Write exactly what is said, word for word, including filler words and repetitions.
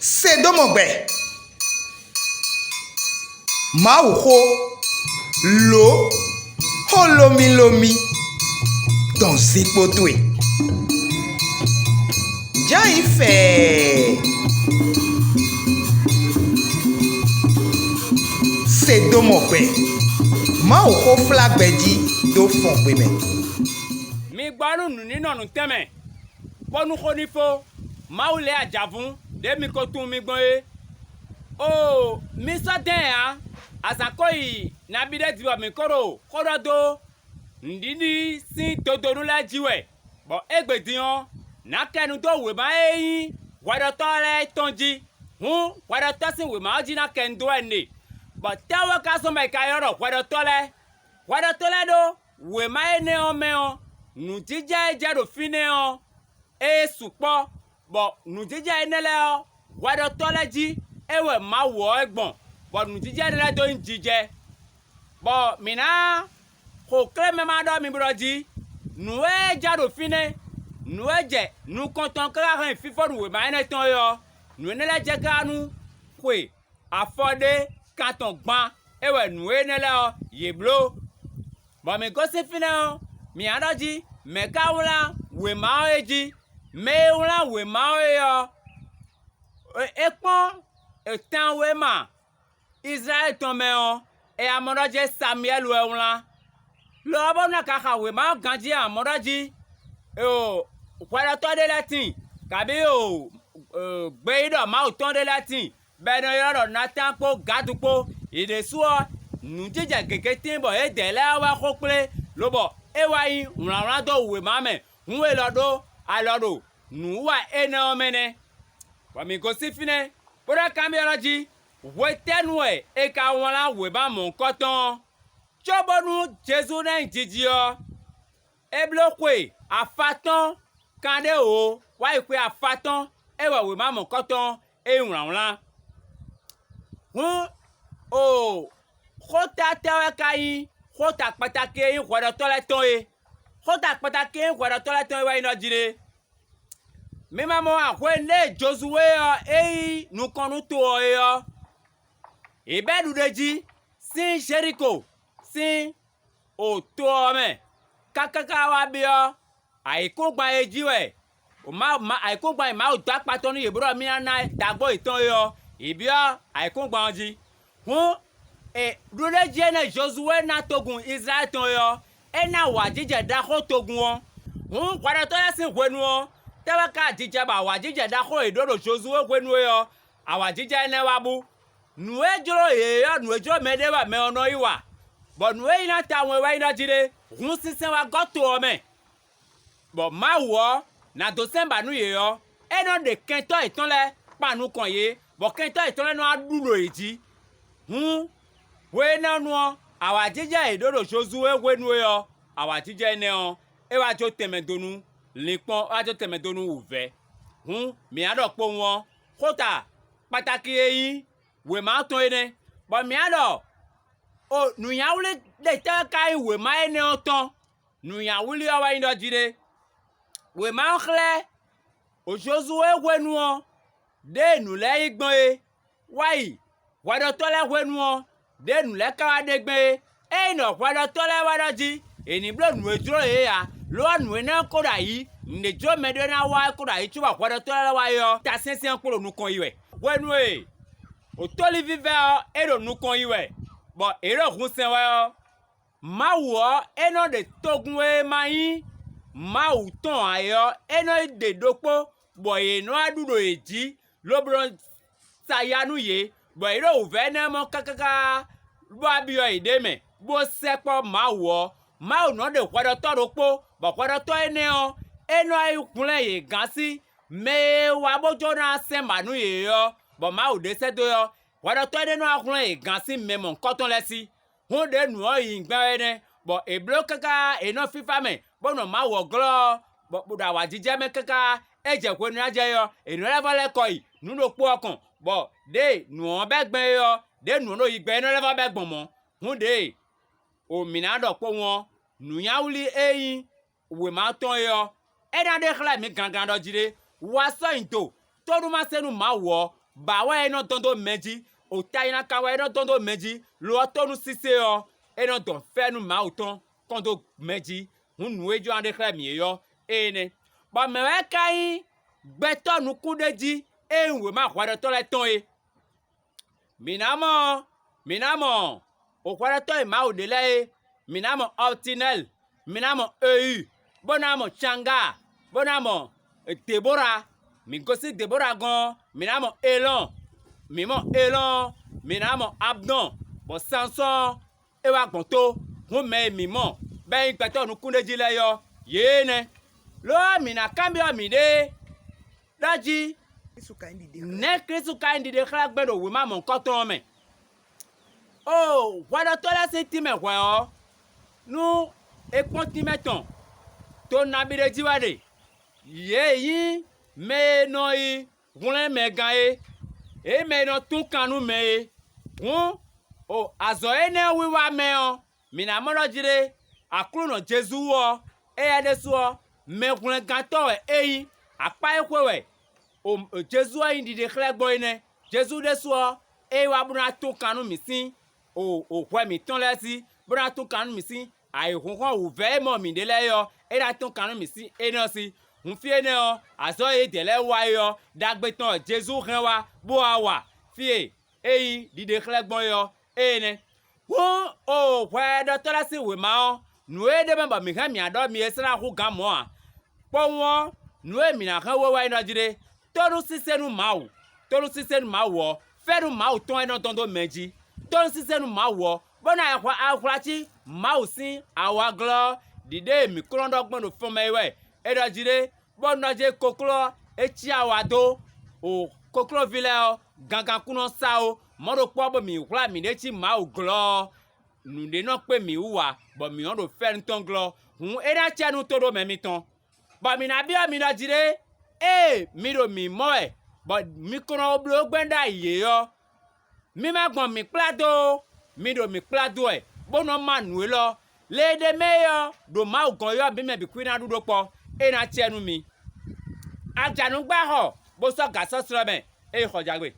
Se dó mɔ gbɛ. Mawuxó, lǒ, xó lómílómí dɔn zinkpo towe. Jǎ yi fɛɛ. Se dó mɔ gbɛ. Mawuxó flá gbɛ jí dó fɔn xwe mɛ. Mi gbɔ nú nǔ ní nɔ nǔtɛn mɛ, bónú xó ní fó. Mawu lɛ́ ajǎvún ɖě mi ko tunwun mi gbɔn é. Oo, mi sɔ́ dɛ́n ǎ; azǎn ko yi nabí ɖé din bɔ mǐ ko ɖo xó ɖɔ dó nǔɖiɖi sín dodonu lɛ́ɛ jí wɛ, bɔ égbé din ɔ́, nǎ kɛ nu dó wěma e nyí hwɛɖɔtɔ́ lɛ́ɛ tɔn jí. Hǔn hwɛɖɔtɔ́ sín wěma ɔ́ jí ná kɛ nu dó wɛ un ɖe, bɔ tɛ́ wú wɛ ka zɔ́n bɔ è ka ylɔ́ ɖɔ hwɛɖɔtɔ́ lɛ́ɛ? Hwɛɖɔtɔ́ lɛ́ɛ ɖó wěma énɛ́ ɔ́ mɛ ɔ́, nǔjijɛ e jɛ ɖo fínɛ́ ɔ́, é sukpɔ́, bɔ nǔjijɛ énɛ́ lɛ́ɛ ɔ́, hwɛɖɔtɔ́ lɛ́ɛ jí é wɛ Mawu ɔ́ wɛ gbɔn, bɔ nǔjijɛ énɛ́ lɛ́ɛ dó nyí jijɛ. Bɔ mǐ ná xo klémɛ ma ɖɔ mi ɖɔ jí: nǔ e jɛ ɖo fínɛ́, nǔ e jɛ nukɔn tɔn káká hɛn fífɔ́nú wěma énɛ́ tɔn é ɔ́, nǔ énɛ́ lɛ́ɛ jɛ káká nú xwe afɔ ɖé kan tɔn gban; é wɛ nǔ énɛ́ lɛ́ɛ ɔ́, yě bló. Bɔ mǐ gosín fínɛ́ ɔ́, mǐ wá ɖɔ jí: mɛ̌ ka wlán wěma ɔ́ é jí? Mɛ e wlán wěma ɔ́ é ɔ́, é kpɔ́n tan e ma Izlayɛ́li tɔn mɛ ɔ́, è wá mɔ ɖɔ jɛ́n Samyɛ́li wɛ wlán. Lo ɔ́, bónú a ka xa wěma ɔ́ ganjí a mɔ ɖɔ jí: hwɛɖɔtɔ́ ɖé lɛ́ɛ tíin, kabǐ gbeyíɖɔ Mawu tɔn ɖé lɛ́ɛ tíin, bɔ è nɔ ylɔ́ ɖɔ Natáan kpó Gadu kpó; yě ɖésú ɔ́, nǔjijɛ gěgé tíin bɔ yědɛɛ lɛ́ɛ wá xo kplé, lobɔ é wá nyí wlǎnwlán dó wěma mɛ, hǔn è lɔ ɖó alɔ ɖo nǔwiwa énɛ́ ɔ́ mɛ nɛ́. Bɔ mǐ gosín fínɛ́, bó ná kanbyɔ́ jí: hwetɛ́nu wɛ è ka wlán wěma mɔ̌hunkɔtɔn ɔ́? Cóbónú Jezu ná nyi jiji ɔ́, é bló xwe afatɔ́n kanɖé wǒ wá yi xwe afatɔ́n é wɛ wěma mɔ̌hunkɔtɔn ɔ́ é nyí wlǎnwlán. Hǔn, o xóta tɛ́ wɛ ka nyí xóta kpatakí e nyí hwɛɖɔtɔ́ lɛ́ɛ tɔn é? Xóta kpatakí e nyí hwɛɖɔtɔ́ lɛ́ɛ tɔn é wɛ nyí ɖɔ jí ɖé: mi ma mɔ a hwenu ɖé Jozuwée ɔ́ é yí nukɔn nú to ɔ́ é ɔ́, yě bɛ́ ɖuɖéjí sín Jelíko sín o to ɔ́ mɛ káká wá byɔ́ ayǐkúngban e jí wɛ Mawu ma ayǐkúngban e Mawu dó akpa tɔn nú yě bó ɖɔ mì ná ná dǎgbó yětɔn é ɔ́, yě byɔ́ ayǐkúngban ɔ́ jí. Hǔn, e ɖuɖé jí énɛ́ Jozuwée ná togun Izlayɛ́li tɔn é ɔ́, é ná wǎjijɛ ɖaxó togun ɔ́. Hǔn hwɛɖɔtɔ́ lɛ́ɛ sín hwenu ɔ́, tɛ́ wɛ ka jijɛ bɔ awǎjijɛ ɖaxó e ɖǒ ɖo Jozuwée hwenu é ɔ́, awǎjijɛ énɛ́ wá bú? Nǔ e jló yě ɔ́, nǔ e jló mɛɖé wɛ mɛ ɔ́ nɔ yi wa, bɔ nǔ e nyí ná tawun é wɛ nyí ɖɔ jí ɖé: hun sinsɛn wá gɔ́ to ɔ́ mɛ, bɔ Mawu ɔ́, nǎ dó sɛ́n ba nú yě ɔ́, é nɔ ɖe kɛntɔ́ yětɔn lɛ́ɛ kpan nukɔn yě, bɔ kɛntɔ́ yětɔn lɛ́ɛ nɔ wá ɖu ɖo yě jí. Hǔn, hwe énɛ́ ɔ́ nu ɔ́, awǎjijɛ e è ɖǒ ɖo Jozuwée hwenu é ɔ́, awǎjijɛ énɛ́ ɔ́, é wá jó tɛnmɛ dó nú linkpɔ́n, é wá jó tɛnmɛ dó nú wǔvɛ́. Hǔn, mǐ ná ɖɔ kpowun ɔ́, xóta kpatáki e nyí wěma ɔ́ tɔn é nɛ́, bɔ mǐ ná ɖɔ: o nǔnywɛ́ ɖe tɛ́ wɛ ka nyí wěma énɛ́ ɔ́ tɔn? Nǔnywɛ́ ɔ́ wɛ nyí ɖɔ jí ɖé: wěma ɔ́ xlɛ́ Jozuwée hwenu ɔ́, ɖěe nǔ lɛ́ɛ nyí gbɔn é, wá yi hwɛɖɔtɔ́ lɛ́ɛ hwenu ɔ́, ɖěe nǔ lɛ́ɛ ka wá ɖe gbɛn é. Ényí ɖɔ hwɛɖɔtɔ́ lɛ́ɛ wá ɖɔ jí è nǐ bló nǔ e jló yě ǎ, lo ɔ́, nǔ énɛ́ ɔ́ ko ɖo ayǐ; nǔɖé jló mɛɖé ná wa wɛ ko ɖo ayǐ cóbɔ hwɛɖɔtɔ́ lɛ́ɛ wá é ɔ́, ta syɛ́nsyɛ́n ɔ́ kpo ɖo nukɔn yi wɛ. Hwenu e wǒtóliví vɛ́ ɔ́, é ɖo nukɔn yi wɛ, bɔ è ɖo hun sɛn wɛ ɔ́, Mawu ɔ́, é nɔ ɖe togun e ma nyí Mawu tɔn ǎ é ɔ́, é nɔ yi ɖe ɖokpó, bɔ yě nɔ wá ɖu ɖo yě jí, lobo nɔ sa ya nú yě, bɔ yě ɖo wǔvɛ́ énɛ́ mɔ káká bó wá byɔ́ yěɖée mɛ, bó sɛkpɔ́ Mawu ɔ́. Mawu nɔ ɖe hwɛɖɔtɔ́ ɖokpó, bɔ hwɛɖɔtɔ́ énɛ́ ɔ́, é nɔ yi hwlɛ́n yě gán sí mɛ e wá bó jló ná sɛ́n mǎ nú yě é ɔ́, bɔ Mawu ɖe sɛ́ dó é ɔ́, hwɛɖɔtɔ́ énɛ́ nɔ wá hwlɛ́n yě gán sí mɛ mɔ̌hunkɔtɔn lɛ́ɛ sí. Hǔn ɖě nǔ ɔ́ yi gbɛn wɛ nɛ́, bɔ è blǒ káká è nɔ fífá mɛ, bó nɔ Mawu ɔ́ glɔ́ ɔ́, bɔ ɖo awǎjijɛ mɛ káká é jɛ hwenu e ná jɛ é ɔ́, è nɔ lɛ́ vɔ́ lɛ́ kɔ yi nǔ ɖokpó ɔ́ kɔn, bɔ ɖěe nǔ ɔ́ bɛ́ gbɛn é ɔ́, ɖěe nǔ ɔ́ ɖo yi gbɛn é nɔ lɛ́ vɔ́ bɛ́ gbɔn mɔ̌. Hǔn ɖěe o mǐ ná ɖɔ kpowun ɔ́, nǔnywɛ́ ɔ́ wlí e nyí wěma ɔ́ tɔn é ɔ́, é ná ɖe xlɛ́ mǐ gangán ɖɔ jí ɖé: wá sɔ́ nyi do, tónúmásɛ́nú Mawu ɔ́, bǎ wɛ é nɔ dɔn dó mɛ jí, o ta e ná ka wɛ é nɔ dɔn dó mɛ jí, lo ɔ́ tó nú sísé ɔ́, é nɔ dɔn fɛ́nú Mawu tɔn kɔn dó mɛ jí. Hǔn nǔ e jló ná ɖe xlɛ́ mǐ é ɔ́, énɛ́. Bɔ mɛ̌ wɛ ka nyí gbɛtɔ́ nukúnɖéjí e nyí wěma hwɛɖɔtɔ́ lɛ́ɛ tɔn é? Mǐ ná mɔ mǐ ná mɔ hwɛɖɔtɔ́ e Mawu ɖe lɛ́ɛ é, mǐ ná mɔ Ɔtinɛ́li, mǐ ná mɔ Eyi, bó ná mɔ Canga, bó ná mɔ Debora. Mǐ gosín Debora gɔ́n ɔ́, mǐ ná mɔ Elɔ́ɔn. Mǐ mɔ Elɔ́ɔn ɔ́, mǐ ná mɔ Abdɔn, bɔ Sansɔ́ɔn ɔ́, é wá gbɔn tó. Hǔn mɛ e mǐ mɔ bɔ é nyí gbɛtɔ́ nukúnɖéjí lɛ́ɛ é ɔ́, yě nɛ́. Lo ɔ́, mǐ ná kanbyɔ́ mǐɖée ɖɔ jí: Nɛ̌ Klísu ka nyí ɖiɖe xlɛ́ gbɛn ɖo wěma mɔ̌hunkɔtɔn ɔ́ mɛ? Oo, hwɛɖɔtɔ́ lɛ́ɛ sín tínmɛ hwɛ̌ ɔ́, nú è kpɔ́n tínmɛ tɔn, to nabí ɖé jí wɛ ɖe. Yě nyí mɛ e nɔ yi hwlɛ́n mɛ gán é, é nyí mɛ e nɔ tún kan nú mɛ é. Hǔn, o azɔ̌ énɛ́ wiwa mɛ ɔ́, mǐ ná mɔ ɖɔ jí ɖé, Aklúnɔ Jezu ɔ́, éyɛ́ ɖésú ɔ́, mɛhwlɛ́ngántɔ́ wɛ é nyí. Akpá e xwe wɛ Jezu ɔ́ nyí ɖiɖe xlɛ́ gbɔn é nɛ́. Jezu ɖésú ɔ́, é wá bó ná tún kan nú mǐ sín o hwɛ mǐtɔn lɛ́ɛ sí, bó ná tún kan nú mǐ sín ayǐhúnhɔ́n wǔvɛ́ e mɔ mǐ ɖe lɛ́ɛ é ɔ́, é ná tún kan nú mǐ sín énɛ́ ɔ́ sí. Hun fí énɛ́ ɔ́, azɔ̌ e yě dɛ̌ lɛ́ɛ wa é ɔ́, ɖagbe tɔn wɛ Jezu hɛn wá bó wá wa fí e é nyí ɖiɖe xlɛ́ gbɔn é ɔ́, énɛ́. Hǔn, o hwɛɖɔtɔ́ lɛ́ɛ sín wěma ɔ́, nǔ e ɖ'é mɛ bɔ mǐ hɛn mǐ ná ɖɔ mi é sɛ́ ná hú gǎn mɔ̌ ǎ. Kpowun ɔ́, nǔ e mǐ ná hɛn we wɛ nyí ɖɔ jí ɖé: tónúsísé nú Mawu. Tónúsísé nú Mawu ɔ́, fɛ́nú Mawu tɔn wɛ nɔ dɔn dó mɛ jí. Tónúsísé nú Mawu ɔ́, bó ná yi hwlá cí Mawu sín awaglɔ́ ɔ́, ɖiɖée mǐ kó nɔ ɖɔ gbɔn ɖo fɔn mɛ é wɛ. É ɖɔ jí ɖé, bó nɔ jí kokló ɔ́, é cí awa dó o koklóví lɛ́ɛ ɔ́, gangan kún nɔ sa ó. Mɔ̌ ɖokpó ɔ́, bɔ mǐ hwlá mǐɖée cí Mawu glɔ́ ɔ́, nǔɖé nɔ kpé mǐ wú ǎ, bɔ mǐ nɔ́ ɖo fɛ́nú tɔn glɔ́. Hǔn é ná acɛ nú tóɖomɛ mitɔn, bɔ mǐ ná byɔ́ mi ɖɔ jí ɖé: ée mi ɖo mǐ mɔ wɛ, bɔ mi ko nɔ bló gbɛ́ ɖ'ayǐ é ɔ́, mi ma gbɔn mǐ kplá dó ó; mi ɖo mǐ kplá dó wɛ, bó nɔ́ má nǔ élɔ́. Le e ɖ'é mɛ é ɔ́, ɖo Mawu gɔ́n ylɔ́ mǐ mɛ bǐ kú ná ɖu ɖó kpɔ́; é ná acɛ nú mi. A ja nǔ gbá xɔ, bó sɔ́ gǎ sɔ́ slɔ́ mɛ, é yi xɔ jagbe.